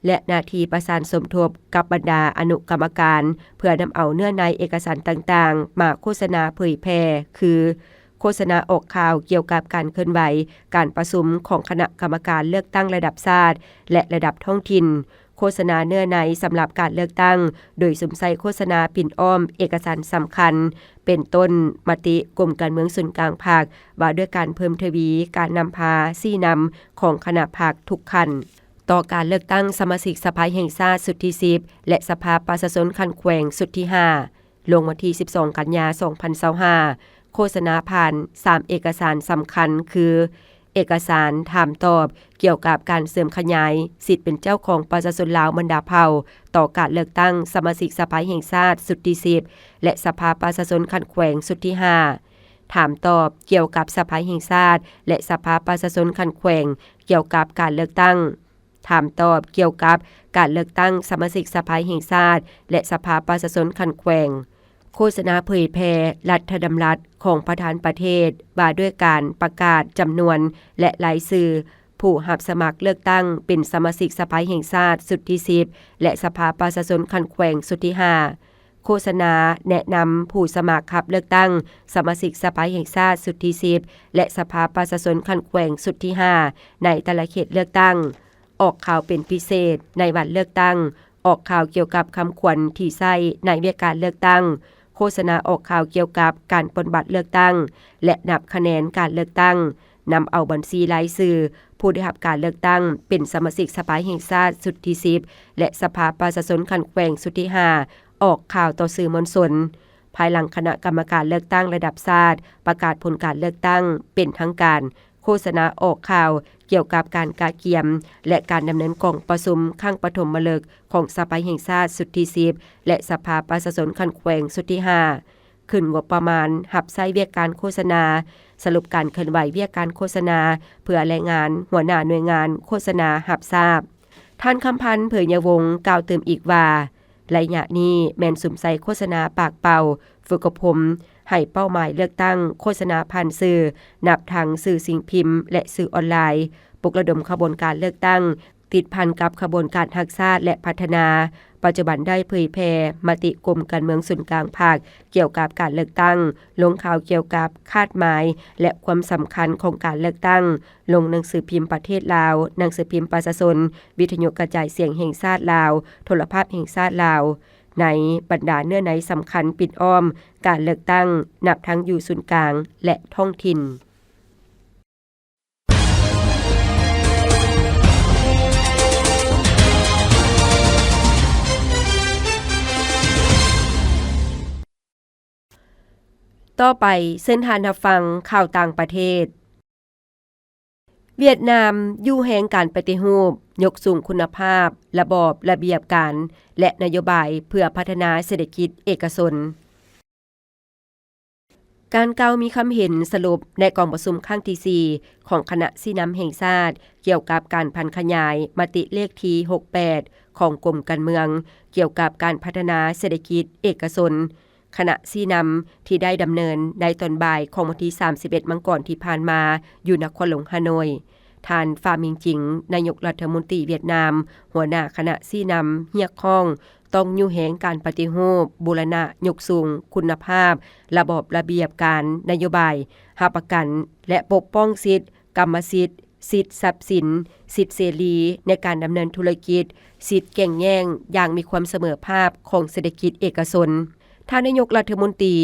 ແລະ ໜ້າທີ່ປະສານສົມທົບກັບບັນດາອະນຸກຳມະການ ເພື່ອນຳເອົາເນື້ອໃນເອກະສານຕ່າງໆ ມາໂຄສະນາເຜີຍແຜ່ ຄື ໂຄສະນາອອກຂ່າວກ່ຽວກັບການເຄື່ອນໄຫວການປະຊຸມຂອງຄະນະກຳມະການເລືອກຕັ້ງລະດັບຊາດ ແລະ ລະດັບທ້ອງຖິ່ນ, ໂຄສະນາເນື້ອໃນສຳລັບການເລືອກຕັ້ງ ໂດຍສຸມໃສ່ໂຄສະນາປິ່ນອ້ອມເອກະສານສຳຄັນ ເປັນຕົ້ນ ມະຕິກົມການເມືອງສູນກາງພັກ ວ່າດ້ວຍການເພີ່ມທະວີການນຳພາຊີ້ນຳຂອງຄະນະພັກທຸກຂັ້ນ ຕໍ່ການເລືອກຕັ້ງສະມາຊິກສະພາແຫ່ງຊາດຊຸດທີສິບ ແລະ ສະພາປະຊາຊົນຂັ້ນແຂວງຊຸດທີຫ້າ ລົງວັນທີສິບສອງ ກັນຍາ ສອງພັນຊາວຫ້າ ໂຄສະນາຜ່ານສາມເອກະສານສຳຄັນ ຄື ເອກະສານຖາມຕອບກ່ຽວກັບການເສີມຂະຫຍາຍສິດເປັນເຈົ້າຂອງປະຊາຊົນລາວບັນດາເຜົ່າ ຕໍ່ການເລືອກຕັ້ງສະມາຊິກສະພາແຫ່ງຊາດຊຸດທີສິບ ແລະ ສະພາປະຊາຊົນຂັ້ນແຂວງຊຸດທີຫ້າ ຖາມຕອບກ່ຽວກັບສະພາແຫ່ງຊາດ ແລະ ສະພາປະຊາຊົນຂັ້ນແຂວງ ກ່ຽວກັບການເລືອກຕັ້ງ ຖາມຕອບກ່ຽວກັບການເລືອກຕັ້ງສະມາຊິກສະພາແຫ່ງຊາດ ແລະ ສະພາປະຊາຊົນຂັ້ນແຂວງ. ໂຄສະນາເຜີຍແຜ່ລັດຖະດຳລັດຂອງປະທານປະເທດວ່າດ້ວຍການປະກາດຈຳນວນ ແລະ ລາຍຊື່ຜູ້ຮັບສະໝັກເລືອກຕັ້ງເປັນສະມາຊິກສະພາແຫ່ງຊາດຊຸດທີສິບ ແລະ ສະພາປະຊາຊົນຂັ້ນແຂວງຊຸດທີຫ້າ. ໂຄສະນາແນະນຳຜູ້ສະໝັກຮັບເລືອກຕັ້ງສະມາຊິກສະພາແຫ່ງຊາດຊຸດທີສິບ ແລະ ສະພາປະຊາຊົນຂັ້ນແຂວງຊຸດທີຫ້າ ໃນແຕ່ລະເຂດເລືອກຕັ້ງ, ອອກຂ່າວເປັນພິເສດໃນວັນເລືອກຕັ້ງ, ອອກຂ່າວກ່ຽວກັບຄຳຂວັນທີ່ໃຊ້ໃນວຽກການເລືອກຕັ້ງ, ໂຄສະນາອອກຂ່າວກ່ຽວກັບການປ່ອນບັດເລືອກຕັ້ງ ແລະ ນັບຄະແນນການເລືອກຕັ້ງ, ນຳເອົາບັນຊີລາຍຊື່ຜູ້ໄດ້ຮັບການເລືອກຕັ້ງເປັນສະມາຊິກສະພາແຫ່ງຊາດຊຸດທີສິບ ແລະ ສະພາປະຊາຊົນຂັ້ນແຂວງຊຸດທີຫ້າ ອອກຂ່າວຕໍ່ສື່ມວນຊົນ. ພາຍຫຼັງຄະນະກຳມະການເລືອກຕັ້ງລະດັບຊາດປະກາດຜົນການເລືອກຕັ້ງເປັນທາງການ, ໂຄສະນາອອກຂ່າວກ່ຽວກັບການກະກຽມ ແລະ ການດຳເນີນກອງປະຊຸມຄັ້ງປະຖົມມະລຶກຂອງສະພາແຫ່ງຊາດຊຸດທີສິບ ແລະ ສະພາປະຊາຊົນຂັ້ນແຂວງຊຸດທີຫ້າ, ຂຶ້ນງົບປະມານຮັບໃຊ້ວຽກການໂຄສະນາ, ສະຫຼຸບການເຄື່ອນໄຫວວຽກການໂຄສະນາ ເພື່ອລາຍງານຫົວໜ້າໜ່ວຍງານໂຄສະນາຮັບຊາບ. ທ່ານ ຄຳພັນ ເຜີຍຍະວົງ ກ່າວຕື່ມອີກວ່າ, ໄລຍະນີ້ແມ່ນສຸມໃສ່ໂຄສະນາປາກເປົ່າ, ຝຶກອົບຮົມໃຫ້ເປົ້າໝາຍເລືອກຕັ້ງ, ໂຄສະນາຜ່ານສື່, ນັບທັງສື່ສິ່ງພິມ ແລະ ສື່ອອນລາຍ, ປຸກລະດົມຂະບວນການເລືອກຕັ້ງ, ຕິດພັນກັບຂະບວນການຮັກຊາດ ແລະ ພັດທະນາ. ປັດຈຸບັນໄດ້ເຜີຍແຜ່ມະຕິກົມການເມືອງສູນກາງພັກກ່ຽວກັບການເລືອກຕັ້ງ, ລົງຂ່າວກ່ຽວກັບຄາດໝາຍ ແລະ ຄວາມສຳຄັນຂອງການເລືອກຕັ້ງ, ລົງໜັງສືພິມປະເທດລາວ, ໜັງສືພິມປະຊາຊົນ, ວິທະຍຸກະຈາຍສຽງແຫ່ງຊາດລາວ, ໂທລະພາບແຫ່ງຊາດລາວ. ໃນບັນດາເນື້ອໃນສຳຄັນປິດອ້ອມການເລືອກຕັ້ງ, ນັບທັງຢູ່ສູນກາງ ແລະ ທ້ອງຖິ່ນ. ຕໍ່ໄປ, ເຊີນທ່ານຮັບຟັງຂ່າວຕ່າງປະເທດ. ຫວຽດນາມຢູ່ແຮງການປະຕິຮູບ, ຍົກສູງຄຸນນະພາບ, ລະບອບ, ລະບຽບການ ແລະ ນະໂຍບາຍເພື່ອພັດທະນາເສດຖະກິດເອກະຊົນ. ການກ່າວມີຄຳເຫັນສະຫຼຸບໃນກອງປະຊຸມຄັ້ງທີສີ່ ຂອງຄະນະຊີ້ນຳແຫ່ງຊາດ ກ່ຽວກັບການຜັນຂະຫຍາຍມະຕິເລກທີຫົກແປດ ຂອງກົມການເມືອງ ກ່ຽວກັບການພັດທະນາເສດຖະກິດເອກະຊົນ ຄະນະຊີ້ນຳ ທີ່ໄດ້ດຳເນີນໃນຕອນບ່າຍຂອງວັນທີສາມສິບເອັດ ມັງກອນທີ່ຜ່ານມາ ຢູ່ນະຄອນຫຼວງຮ່າໂນ້ຍ. ທ່ານ ຟາ ມິງຈິງ ນາຍົກລັດຖະມົນຕີຫວຽດນາມ, ຫົວໜ້າຄະນະຊີ້ນຳຮຽກຮ້ອງ ຕ້ອງຍູ້ແຮງການປະຕິຮູບ, ບູລະນະ, ຍົກສູງຄຸນນະພາບ, ລະບອບລະບຽບການ, ນະໂຍບາຍ, ຮັບປະກັນ ແລະ ປົກປ້ອງສິດກຳມະສິດ, ສິດຊັບສິນ, ສິດເສລີໃນການດຳເນີນທຸລະກິດ, ສິດແກ່ງແຍ່ງຢ່າງມີຄວາມສະເໝີພາບຂອງເສດຖະກິດເອກະຊົນ. ທ່ານນາຍົກລັດຖະມົນຕີ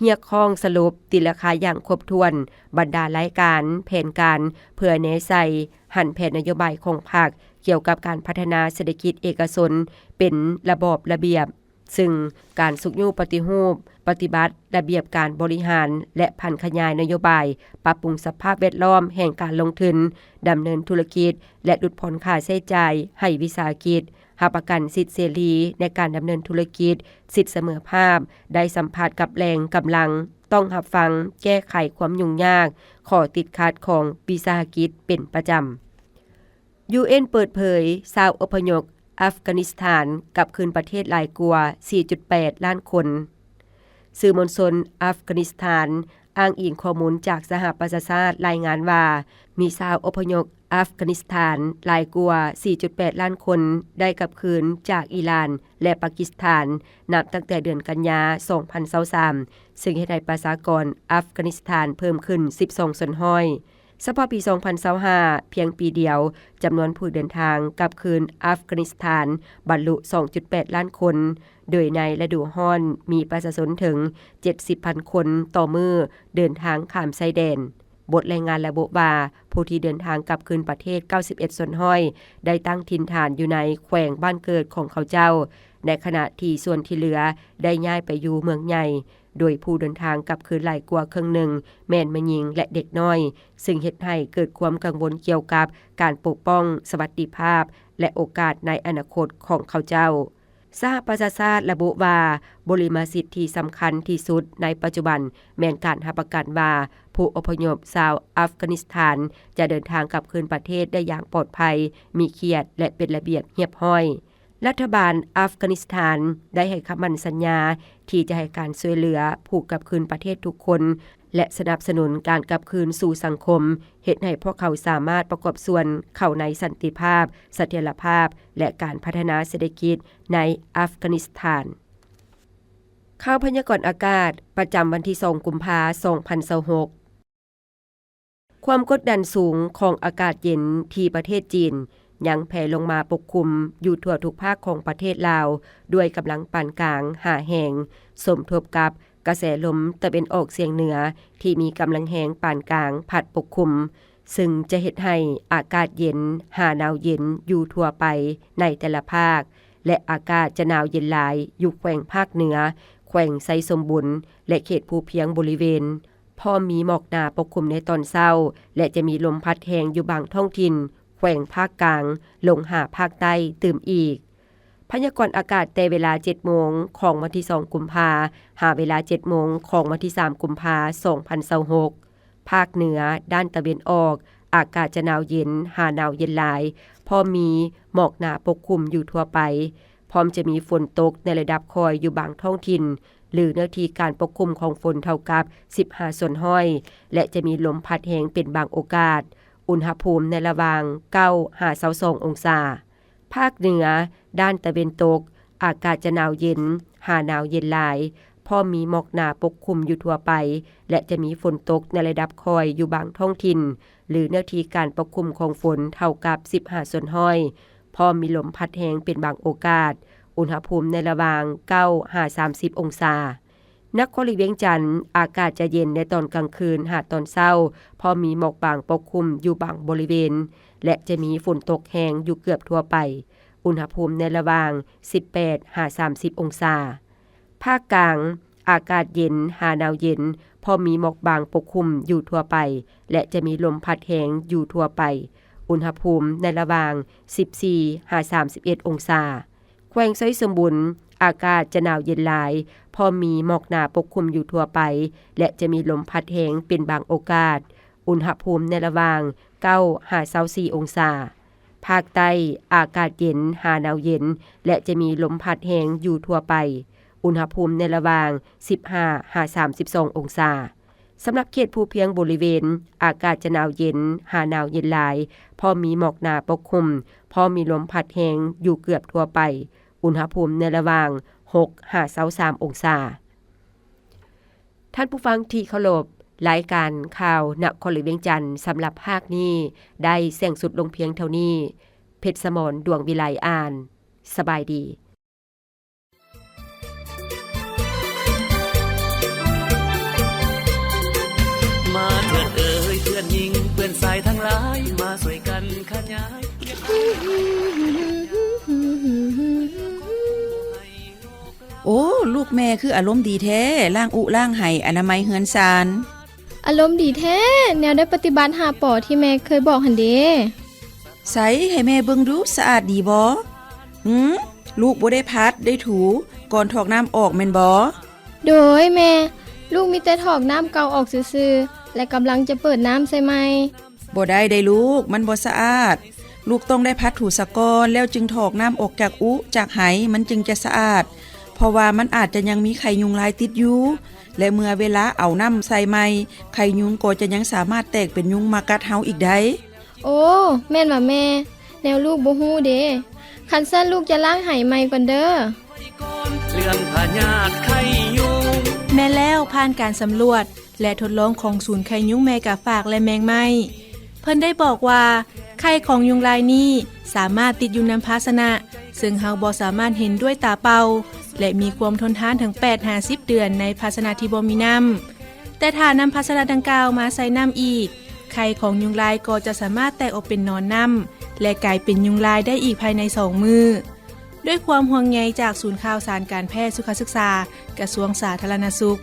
ຮຽກຮ້ອງສະຫຼຸບຕີລາຄາຢ່າງຄົບຖ້ວນບັນດາລາຍການ, ແຜນການ ເພື່ອແນໃສ່ຫັນແຜນນະໂຍບາຍຂອງພັກ ກ່ຽວກັບການພັດທະນາເສດຖະກິດເອກະຊົນເປັນລະບອບລະບຽບ, ຊຶ່ງການຊຸກຍູ້ປະຕິຮູບ, ປະຕິບັດລະບຽບການບໍລິຫານ ແລະ ຜັນຂະຫຍາຍນະໂຍບາຍ, ປັບປຸງສະພາບແວດລ້ອມແຫ່ງການລົງທຶນ, ດຳເນີນທຸລະກິດ ແລະ ຫຼຸດຜ່ອນຄ່າໃຊ້ຈ່າຍໃຫ້ວິສາຫະກິດ, ຮັບປະກັນສິດເສລີໃນການດຳເນີນທຸລະກິດ, ສິດສະເໝີພາບ, ໄດ້ສຳຜັດກັບແຫຼ່ງກຳລັງ, ຕ້ອງຮັບຟັງ, ແກ້ໄຂຄວາມຫຍຸ້ງຍາກ, ຂໍ້ຕິດຂັດຂອງວິສາຫະກິດເປັນປະຈຳ. ຢູເອັນ ເປີດເຜີຍ ຊາວອົບພະຍົບອັຟການິສຖານກັບຄືນປະເທດຫຼາຍກວ່າສີ່ຈຸດແປດລ້ານຄົນ. ສື່ມວນຊົນອັຟການິສຖານອ້າງອີງຂໍ້ມູນຈາກສະຫະປະຊາຊາດລາຍງານວ່າ ມີຊາວອົບພະຍົບອັຟການິສຖານຫຼາຍກວ່າສີ່ຈຸດແປດລ້ານຄົນໄດ້ກັບຄືນຈາກອີຣານ ແລະ ປາກິສຖານ ນັບຕັ້ງແຕ່ເດືອນກັນຍາ ສອງພັນຊາວສາມ ຊຶ່ງເຮັດໃຫ້ປະຊາກອນອັຟການິສຖານເພີ່ມຂຶ້ນສິບສອງສ່ວນຮ້ອຍ. ສະເພາະປີສອງພັນຊາວຫ້າ ພຽງປີດຽວ, ຈຳນວນຜູ້ເດີນທາງກັບຄືນອັຟການິສຖານບັນລຸສອງຈຸດແປດລ້ານຄົນ, ໂດຍໃນລະດູຮ້ອນມີປະຊາຊົນເຖິງເຈັດສິບພັນຄົນຕໍ່ມື້ເດີນທາງຂ້າມຊາຍແດນ. ບົດລາຍງານລະບຸວ່າ, ຜູ້ທີ່ເດີນທາງກັບຄືນປະເທດເກົ້າສິບເອັດສ່ວນຮ້ອຍ ໄດ້ຕັ້ງຖິ່ນຖານຢູ່ໃນແຂວງບ້ານເກີດຂອງເຂົາເຈົ້າ, ໃນຂະນະທີ່ສ່ວນທີ່ເຫຼືອໄດ້ຍ້າຍໄປຢູ່ເມືອງໃຫຍ່. ໂດຍຜູ້ເດີນທາງກັບຄືນຫຼາຍກວ່າເຄິ່ງໜຶ່ງແມ່ນແມ່ຍິງ ແລະ ເດັກນ້ອຍ, ຊຶ່ງເຮັດໃຫ້ເກີດຄວາມກັງວົນກ່ຽວກັບການປົກປ້ອງສະຫວັດດີພາບ ແລະ ໂອກາດໃນອະນາຄົດຂອງເຂົາເຈົ້າ. ສະຫະປະຊາຊາດລະບຸວ່າ ບຸລິມະສິດທີ່ສຳຄັນທີ່ສຸດໃນປັດຈຸບັນ ແມ່ນການຮັບປະກັນວ່າ ຜູ້ອົບພະຍົບຊາວອັຟການິສຖານ ຈະເດີນທາງກັບຄືນປະເທດໄດ້ຢ່າງປອດໄພ, ມີກຽດ ແລະ ເປັນລະບຽບຮຽບຮ້ອຍ. ລັດຖະບານອັຟການິສຖານໄດ້ໃຫ້ຄຳໝັ້ນສັນຍາ ທີ່ຈະໃຫ້ການຊ່ວຍເຫຼືອຜູ້ກັບຄືນປະເທດທຸກຄົນ ແລະ ສະໜັບສະໜູນການກັບຄືນສູ່ສັງຄົມ, ເຮັດໃຫ້ພວກເຂົາສາມາດປະກອບສ່ວນເຂົ້າໃນສັນຕິພາບ, ສະຖຽນລະພາບ ແລະ ການພັດທະນາເສດຖະກິດໃນອັຟການິສຖານ. ຂ່າວພະຍາກອນອາກາດປະຈຳວັນທີສອງ ກຸມພາ ສອງພັນຊາວຫົກ. ຄວາມກົດດັນສູງຂອງອາກາດເຢັນທີ່ປະເທດຈີນ ຍັງແຜ່ລົງມາປົກຄຸມຢູ່ທົ່ວທຸກພາກຂອງປະເທດລາວ ດ້ວຍກຳລັງປານກາງຫາແຮງ, ສົມທົບກັບກະແສລົມຕາເວັນອອກສຽງເໜືອທີ່ມີກຳລັງແຮງປານກາງພັດປົກຄຸມ, ເຊິ່ງຈະເຮັດໃຫ້ອາກາດເຢັນຫາໜາວເຢັນຢູ່ທົ່ວໄປໃນແຕ່ລະພາກ ແລະ ອາກາດຈະໜາວເຢັນຫຼາຍຢູ່ແຂວງພາກເໜືອ, ແຂວງໄຊສົມບູນ ແລະ ເຂດພູພຽງບໍລິເວນ. ພ້ອມມີໝອກໜາປົກຄຸມໃນຕອນເຊົ້າ ແລະ ຈະມີລົມພັດແຮງຢູ່ບາງທ້ອງຖິ່ນ ແຂວງພາກກາງ ລົງຫາພາກໃຕ້ຕື່ມອີກ. ພະຍາກອນອາກາດແຕ່ເວລາເຈັດໂມງຂອງວັນທີສອງ ກຸມພາ ຫາເວລາເຈັດໂມງຂອງວັນທີສາມ ກຸມພາ ສອງພັນຊາວຫົກ. ພາກເໜືອດ້ານຕາເວັນອອກ ອາກາດຈະໜາວເຢັນຫາໜາວເຢັນຫຼາຍ, ພ້ອມມີໝອກໜາປົກຄຸມຢູ່ທົ່ວໄປ. ພ້ອມຈະມີຝົນຕົກໃນລະດັບຄ່ອຍຢູ່ບາງທ້ອງຖິ່ນ ຫຼື ເນື້ອທີ່ການປົກຄຸມຂອງຝົນເທົ່າກັບສິບຫ້າສ່ວນຮ້ອຍ ແລະ ຈະມີລົມພັດແຮງເປັນບາງໂອກາດ. ອຸນຫະພູມໃນລະຫວ່າງເກົ້າຫາຊາວສອງອົງສາ. ພາກເໜືອດ້ານຕາເວັນຕົກ ອາກາດຈະໜາວເຢັນຫາໜາວເຢັນຫຼາຍ, ພ້ອມມີໝອກໜາປົກຄຸມຢູ່ທົ່ວໄປ ແລະ ຈະມີຝົນຕົກໃນລະດັບຄ່ອຍຢູ່ບາງທ້ອງຖິ່ນ ຫຼື ເນື້ອທີ່ການປົກຄຸມຂອງຝົນເທົ່າກັບສິບຫ້າສ່ວນຮ້ອຍ. ພ້ອມມີລົມພັດແຮງເປັນບາງໂອກາດ, ອຸນຫະພູມໃນລະຫວ່າງເກົ້າຫາສາມສິບອົງສາ. ນະຄອນຫຼວງວຽງຈັນ ອາກາດຈະເຢັນໃນຕອນກາງຄືນຫາຕອນເຊົ້າ, ພໍມີໝອກບາງປົກຄຸມຢູ່ບາງບໍລິເວນ ແລະ ຈະມີຝົນຕົກແຮງຢູ່ເກືອບທົ່ວໄປ, ອຸນຫະພູມໃນລະຫວ່າງສິບແປດຫາສາມສິບອົງສາ. ພາກກາງ ອາກາດເຢັນຫາໜາວເຢັນ, ພໍມີໝອກບາງປົກຄຸມຢູ່ທົ່ວໄປ ແລະ ຈະມີລົມພັດແຮງຢູ່ທົ່ວໄປ, ອຸນຫະພູມໃນລະຫວ່າງສິບສີ່ຫາສາມສິບເອັດອົງສາ. ແຂວງໄຊສົມບູນ ອາກາດຈະໜາວເຢັນຫຼາຍ, ພໍມີໝອກໜາປົກຄຸມຢູ່ທົ່ວໄປ ແລະ ຈະມີລົມພັດແຮງເປັນບາງໂອກາດ, ອຸນຫະພູມໃນລະຫວ່າງເກົ້າຫາຊາວສີ່ອົງສາ. ພາກໃຕ້ ອາກາດເຢັນຫາໜາວເຢັນ ແລະ ຈະມີລົມພັດແຮງຢູ່ທົ່ວໄປ, ອຸນຫະພູມໃນລະຫວ່າງສິບຫ້າຫາສາມສິບສອງອົງສາ. ສຳລັບເຂດພູພຽງບໍລິເວນ ອາກາດຈະໜາວເຢັນຫາໜາວເຢັນຫຼາຍ, ພໍມີໝອກໜາປົກຄຸມ, ພໍມີລົມພັດແຮງຢູ່ເກືອບທົ່ວໄປ, ອຸນຫະພູມໃນລະຫວ່າງຫົກຫາຊາວສາມອົງສາ. ທ່ານຜູ້ຟັງທີ່ເຄົາລົບ, ລາຍການຂ່າວນະຄອນຫຼວງວຽງຈັນສຳລັບພາກນີ້ ໄດ້ສິ້ນສຸດລົງພຽງເທົ່ານີ້. ເພັດສະໝອນ ດວງວິໄລ ອ່ານ. ສະບາຍດີ. ມາເທີດເອີຍເພື່ອນຍິງເພື່ອນຊາຍທັງຫຼາຍ ມາຊ່ວຍກັນຂະຫຍາຍ. ໂອ້ ລູກແມ່ຄືອາລົມດີແທ້, ລ້າງອຸລ້າງໄຫ ອະນາໄມເຮືອນຊານ. ອາລົມດີແທ້, ແນວໄດ້ປະຕິບັດຫ້າ ປ ທີ່ແມ່ເຄີຍບອກຫັ້ນເດ. ໃສ ໃຫ້ແມ່ເບິ່ງດູ, ສະອາດດີບໍ່? ຫື ລູກບໍ່ໄດ້ພັດໄດ້ຖູ ກ່ອນຖອກນ້ຳອອກແມ່ນບໍ່? ໂດຍແມ່, ລູກມີແຕ່ຖອກນ້ຳເກົ່າອອກຊື່ໆ ແລະ ກຳລັງຈະເປີດນ້ຳໃສ່ໃໝ່. ບໍ່ໄດ້ເດ້ລູກ, ມັນບໍ່ສະອາດ. ລູກຕ້ອງໄດ້ພັດຖູສາກ່ອນ ແລ້ວຈຶ່ງຖອກນ້ຳອອກຈາກອຸຈາກໄຫ ມັນຈຶ່ງຈະສະອາດ, ເພາະວ່າມັນອາດຈະຍັງມີໄຂ່ຍຸງລາຍຕິດຢູ່ ແລະ ເມື່ອເວລາເອົານ້ຳໃສ່ໃໝ່, ໄຂ່ຍຸງກໍຈະຍັງສາມາດແຕກເປັນຍຸງມາກັດເຮົາອີກໄດ້. ໂອ້ ແມ່ນຫວາແມ່? ແນວລູກບໍ່ຮູ້ເດ. ຄັນຊັ້ນລູກຈະລ້າງໄຫໃໝ່ກ່ອນເດີ. ເລື່ອງພະຍາດໄຂ້ຍຸງ. ແມ່ນແລ້ວ, ຜ່ານການສຳຫຼວດ ແລະ ທົດລອງຂອງສູນໄຂ້ຍຸງແມ່ກາຝາກ ແລະ ແມງໄມ້ ເພິ່ນໄດ້ບອກວ່າ ໄຂ່ຂອງຍຸງລາຍນີ້ສາມາດຕິດຢູ່ນຳພາຊະນະ ເຊິ່ງເຮົາບໍ່ສາມາດເຫັນດ້ວຍຕາເປົ່າ ແລະ ມີຄວາມທົນທານເຖິງແປດຫາສິບເດືອນໃນພາຊະນະທີ່ບໍ່ມີນ້ຳ. ແຕ່ຖ້ານຳພາຊະນະດັ່ງກ່າວມາໃສ່ນ້ຳອີກ, ໄຂ່ຂອງຍຸງລາຍກໍຈະສາມາດແຕກອອກເປັນໜອນນ້ຳ ແລະ ກາຍເປັນຍຸງລາຍໄດ້ອີກພາຍໃນສອງມື້. ດ້ວຍຄວາມຫ່ວງໃຍຈາກສູນຂ່າວສານການແພດສຸຂະສຶກສາ ກະຊວງສາທາລະນະສຸກ.